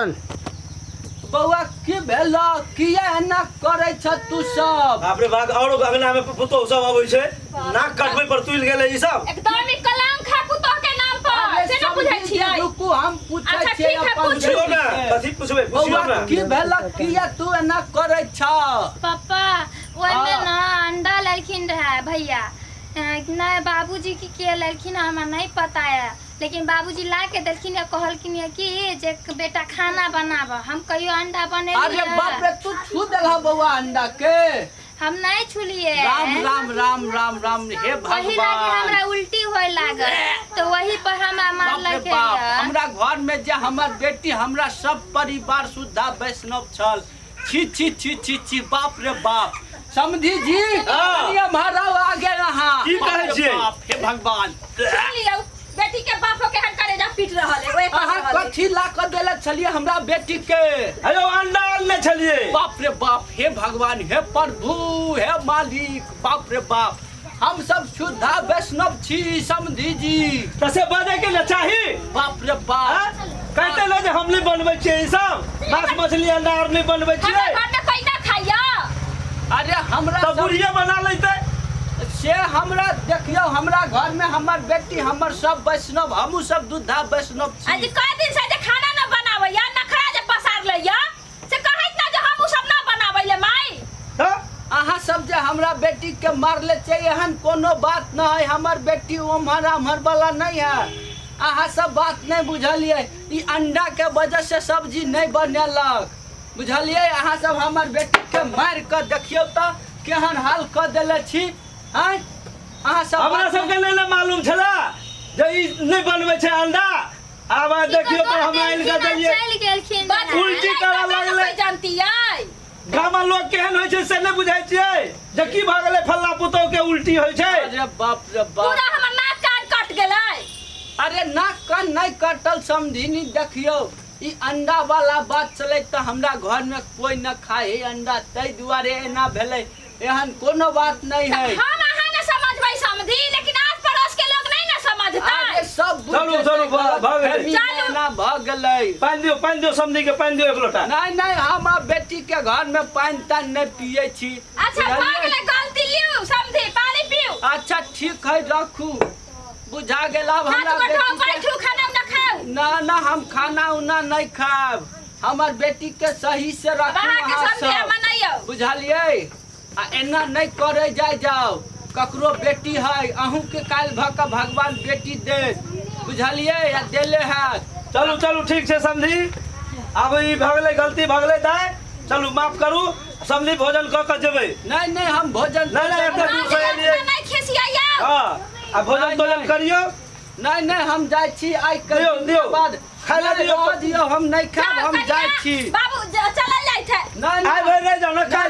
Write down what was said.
बौआ की भेल किया एना करै छ तू सब बाप रे बाप और अंगना में पुतोह सब अबै छै नाक कटबै पर तुलि गेलै ई सब एकदम ई कलंक है पुतोह के नाम पर अरे से ना बुझै समझी छियै रुकू हम पूछै अच्छा, छियै ठीक है, अपन पूछू। पुछियौ ने बेटी के। कथी पुछबै पुछियौ बौआ ने की भेल किया तू एना करै छ पप्पा ओहिमे हाँ। ना अंडा लेलखिन रहे भैया नहि बाबूजी की के लेलखिन हमरा नहीं पता है लेकिन बाबूजी ला के देलखिन या कहलखिन या कि जे बेटा खाना बनाब हम कहियो अंडा अरे बाप बनेलियै रे तू छू देलह बौआ अंडा के हम नहीं छुलिए राम राम राम राम राम हे वही लागे भगवान हमरा उल्टी होए लागल तो वही पर हमरा बाप रे मारलक बाप हमरा घर में जे हमर बेटी हमरा सब परिवार सुद्धा वैष्णव छल छी छी छी छी छी बाप रे बाप समधी जी हाँ। कनिया महाराज आ गेल अहाँ की बाप कहै रे छियै? बाप, हे भगवान सुन लियौ बेटी के बापो के हन कलेजा पीट रहल है ओए अहाँ कथी ला कऽ देले छलियै हमरा बेटी के हेलो अंडा आनने छलियै बाप रे बाप हे भगवान हे प्रभु हे मालिक बाप रे बाप हम सब शुद्धा वैष्णव छी समधी जी तऽ से बजै के ने चाही बाप रे बाप आँय? कहते ने जे हम नहि बनबै छियै ई सब माछ मछली अंडा आर नहि बनबै हमरा छियै घर में कोई ना खाइया अरे हमरा तऽ सब बुढ़िए बना लेतै से हमरा देखियौ हमरा घर में हमर बेटी हमर सब वैष्णव हमहूँ सब दूधा वैष्णव आज छी कई दिन से जे खाना ना बनावैया नखरा जे पसार लैया से कहैत ना जे हम उ सब ना बनावैले माई तऽ अहाँ सब जे हमरा बेटी के मारले छै एहन कोनो बात न है हमर बेटी ओम्हर आम्हर वाला नहीं है अहाँ सब बात नहीं बुझलियै ई अंडा के वजह से सब्जी नहीं बनेलक बुझलियै अहाँ सब हमर बेटी के मारि कऽ देखियौ तऽ केहन हाल कऽ देले छी आँय अहाँ सब हमरा बात सबके नहि ने मालूम छला जे ई नहि बनबै छै अंडा आब देखियौ तऽ हम आनि कऽ देलियै चलि गेलखिन बस रहए। उल्टी करऽ लगलै। कोई जानती है गामक लोग केहन होइ छै से नहि बुझै छियै जे की भऽ गेलै फल्ला पुतोह के उल्टी होइ छै अरे बाप रे बाप पूरा हमर नाक कान कट गेलै अरे नाक कान नहि कटल समधिनी देखियौ ई अंडा वाला बात चलै तऽ हमरा घर में कोई न खाए अंडा ताहि दुआरे एना भेलै एहन कोनो बात नहीं है हम अहाँ ने समझबै समझी लेकिन आस पड़ोस के लोग नहीं ना समझतै अरे सब बुझि चलू, जेतै, चलू, भऽ गेलै। गलतफहमी चलू। एना भऽ गेलै पानि दियौ पानि दियौ समधी के पानि दियौ एक लोटा नहीं नहीं हम आब बेटी के घर में पानि तानि नहीं पिए छी अच्छा भऽ बुझलियै? गेलै गलती लिउ समझी पानी पीउ अच्छा ठीक है रखू बुझा गेल आब हाथ हमरा गोड़ धो बेटी के बैठू खाना उना खाउ ना ना हम खाना उना नहीं खाएब हमर बेटी के सही से अब रखू अहाँके अहाँ समझी सब मनाइयौ बुझलियै आ एना नहि करे जाय जाओ ककरो बेटी है अहूँके काल्हि भऽ कऽ भगवान बेटी देत बुझलियै आ देले हैत चलू चलू ठीक छै समधी आब ई भऽ गेलै गलती भऽ गेलै दाइ चलू माफ करू समधी भोजन कऽ कऽ जेबै नहि नहि हम भोजन नहि, नहि, एते दूर से एलियै। नहीं खिसियाइयौ हँ आ भोजन नहि, तोजन नहि। करियौ नहि नहि हम जाइ छी आइ के दियौ, दिन दियौ। के बाद खाय लए नहि, दियौ। रहऽ दियौ हम नहि खायब हम जाइ छी बाबू चलल जाइ छै नहि आइ नहि भरि रहि जाउ ने काल्हि